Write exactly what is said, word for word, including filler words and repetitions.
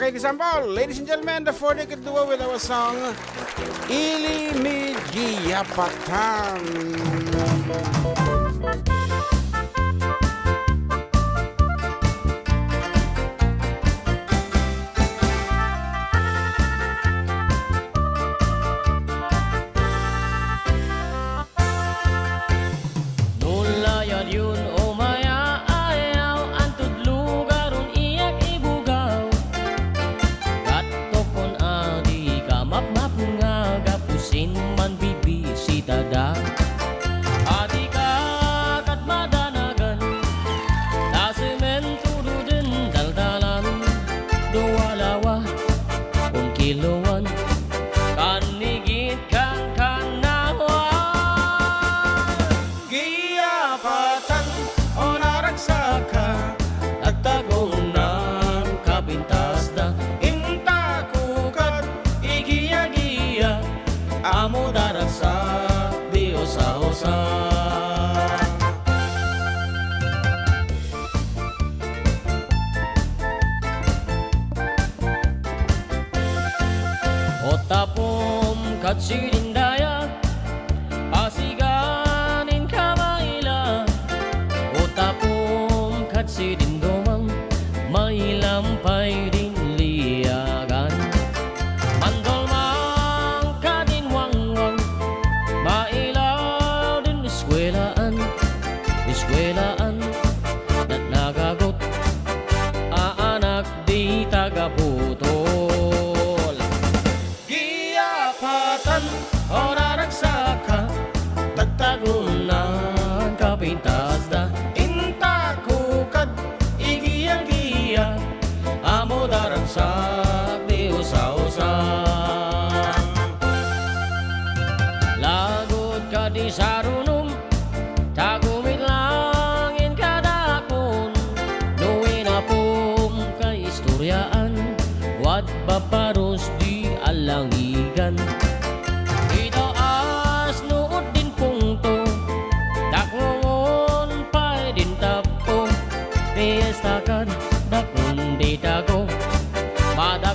Okay, example, ladies and gentlemen, the four-decked duo with our song, Ili Mi Giyapatan. No layad yon o mayaayaw, antud lugaron iyak ibugaw. Kat tokon a dika mapmapnga gapu sin manbibisitada. A dika kat madanagan, ta sementodon daldalan, dua lawa, un kiloan, kannigit kankanawan. Giyapatan, o naragsaka, tagtagonan kapintasda, intakukat, igiyagiya, amo daragsak, di usa-usa. O tapom kat sidin daya, pasiganin ka maila. O tapom kat sidin domang, mailampay din liagan. Mandolmang kadin wangwang, mailaw din eskuelaan, eskuelaan, dat nagagut a anak di taga-putol. Giyapatan, o naragsaka, tagtagonan kapintasda, intakukat, igiyagiya, amo daragsak, di usa-usa. Lagot ka di sarunom, tagumit langin kadakon, no inapom ka istoriaan, wad paparus di alangigan. Itaas nuot din pungto, dakngongon pay din tappo, fiesta kad daknon di dago, mada